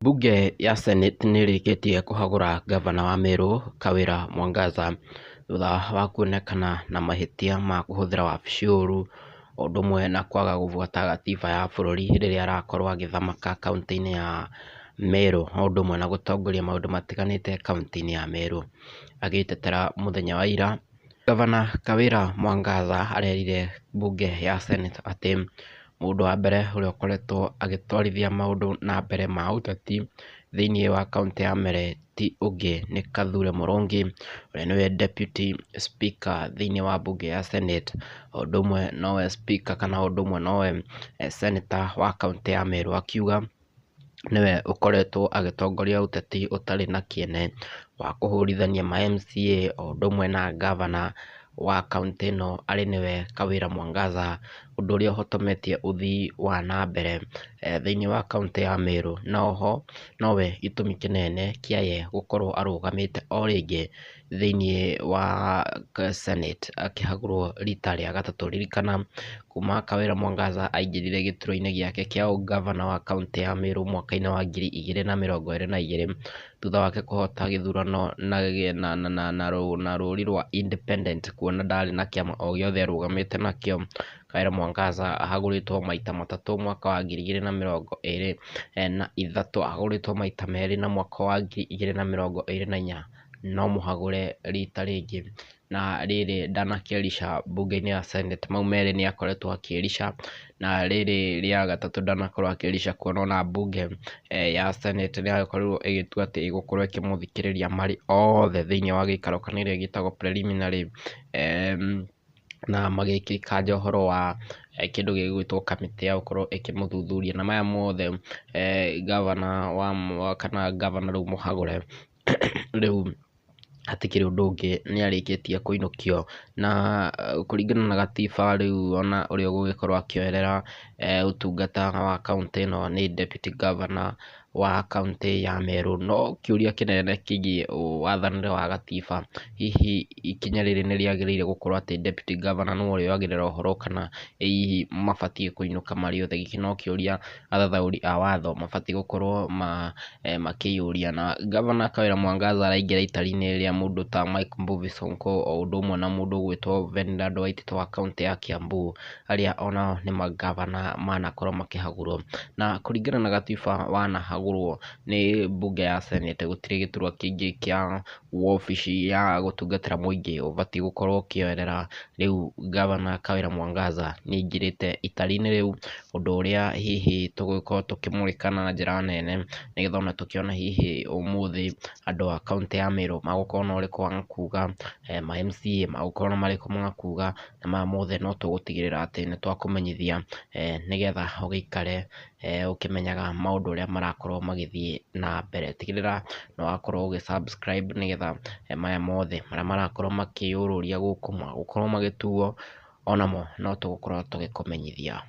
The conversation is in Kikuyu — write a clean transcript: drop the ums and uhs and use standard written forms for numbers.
Mbunge ya Senate nĩ ĩrĩkĩtie kũhagũra ngavana wa Meru Kawĩra Mwangaza, thutha wa kuonekana na mahĩtia ma kũhũthĩra wabici ũru, o ũndũ ũmwe na kwaga gũbuata gatiba ya bũrũri rĩrĩa arakorwo agĩthamaka kauntĩ-inĩ ya Meru, o ũndũ ũmwe na gũtongoria maũndũ matiganĩte kauntĩ-inĩ ya Meru. Agĩtetera mũthenya wa ira, Gavana Kawĩra Mwangaza arerire mbunge ya Senate atĩ mũndũ wa mbere ũrĩa ũkoretwo agĩtwarithia maũndũ na mbere ma ũteti thĩinĩ wa kauntĩ ya Meru ti ũngĩ nĩ Kithure Mũrũngi, ũrĩa nĩwe Deputy Speaker thĩinĩ wa mbunge ya Senate, o ũndũ ũmwe nowe Speaker kana o ũndũ ũmwe nowe Senator wa kauntĩ ya Meru, akiuga nĩwe ũkoretwo agĩtongoria ũteti ũtarĩ na kĩene wa kũhũrithania ma MCA o ũndũ ũmwe na ngavana wa kauntĩ ĩno arĩ nĩwe Kawĩra Mwangaza, ũndũ ũrĩa ũhotometie ũthii wa na mbere thĩinĩ wa kauntĩ ya Meru. Na oho nowe gĩtũmi kĩnene kĩa ye gũkorwo arũgamĩte o rĩngĩ thĩinĩ wa Senate akĩhagũrwo rita rĩa gatatũ. Ririkana kuma Kawĩra Mwangaza aingĩrire gĩturwa-inĩ gĩake kĩa ũngavana wa kauntĩ ya Meru mwaka-inĩ wa 2022 thutha wake kũhota gĩthurano na rũri rwa independent kuona ndarĩ na kĩama o gĩothe arũgamĩte nakĩo. Kawĩra Mwangaza ahagũrĩtwo maita matatũ mwaka wa 2023, ahagũrĩtwo maita merĩ na mwaka wa 2024 no mũhagũre rita rĩngĩ, na rĩrĩ ndanakĩrica mbunge-inĩ ya Senate, mau merĩ nĩ akoretwo akĩrica, na rĩrĩ rĩa gatatũ ndanakorwo akĩrica kuona ona mbunge ya Senate nĩ yakorirwo ĩgĩtua atĩ ĩgũkorwo ĩkĩmũthikĩrĩria marĩ othe thĩinĩ wa gĩikaro kana ĩrĩa gĩtagwo preliminary, na magĩkĩkanja ũhoro wa kĩndũ gĩgwĩtwo kamĩtĩ ya gũkorwo ĩkĩmũthuthuria, na maya mothe ngavana wa kana ngavana rĩu mũhagũre rĩu hatikĩrĩ ũndũ ũngĩ nĩ arĩkĩtie kũinũkio, na kũringana na gatiba rĩu ona ũrĩa ũgũgĩkorwo akĩoerera ũtungata wa kauntĩ ĩno nĩ Deputy Governor wa kauntĩ ya Meru. No kĩũria kĩnene kĩgiĩ wathanĩre wa gatiba, hihi ikinya rĩrĩ nĩ rĩagĩrĩire gũkorwo atĩ Deputy Governor nĩwe ũrĩoyagĩrĩra ũhoro kana hihi mabatiĩ kũinũka marĩ othe? Gĩkĩ no kĩũria athathaũri a watho mabatiĩ gũkorwo makĩyũria. Na Gavana Kawĩra Mwangaza araingĩra itari-inĩ rĩa mũndũ ta Mike Mbuvi Sonko o ũndũ ũmwe na mũndũ ũgwĩtwo Ferdinand Waititũ wa kauntĩ ya Kiambu, arĩa onao nĩ mangavana manakorwo makĩhagũrwo. Na kũringana na gatiba wanahagũrwo nĩ mbunge ya Senate gũtirĩ gĩturwa kĩngĩ kĩa wabici ya gũtungatĩra mũingĩ ũbatiĩ gũkorwo ũkĩoerera. Rĩu Gavana Kawĩra Mwangaza nĩ aingĩrĩte itari-inĩ rĩu, ũndũ ũrĩa hihi tũgũgĩkorwo tũkĩmũrĩka na njĩra nene, nĩgetha ona tũkĩone hihi ũmũthĩ andũ a kauntĩ ya Meru magũkorwo na ũrĩkũ wa kuga, ma MCA magũkorwo na marĩkũ ma kuga, na maya mothe no tũgũtigĩrĩra atĩ nĩ twakũmenyithia, nĩgetha ũgĩikare ũkĩmenyaga maũndũ ũrĩa marakorwo magĩthiĩ na mbere. Tigĩrĩra nĩ wakorwo ũgĩ subscribe nĩgetha maya mothe marĩa marakorwo makĩyũrũria gũkũ magũkorwo magĩtuo onamo no tũgũkorwo tũgĩkũmenyithia.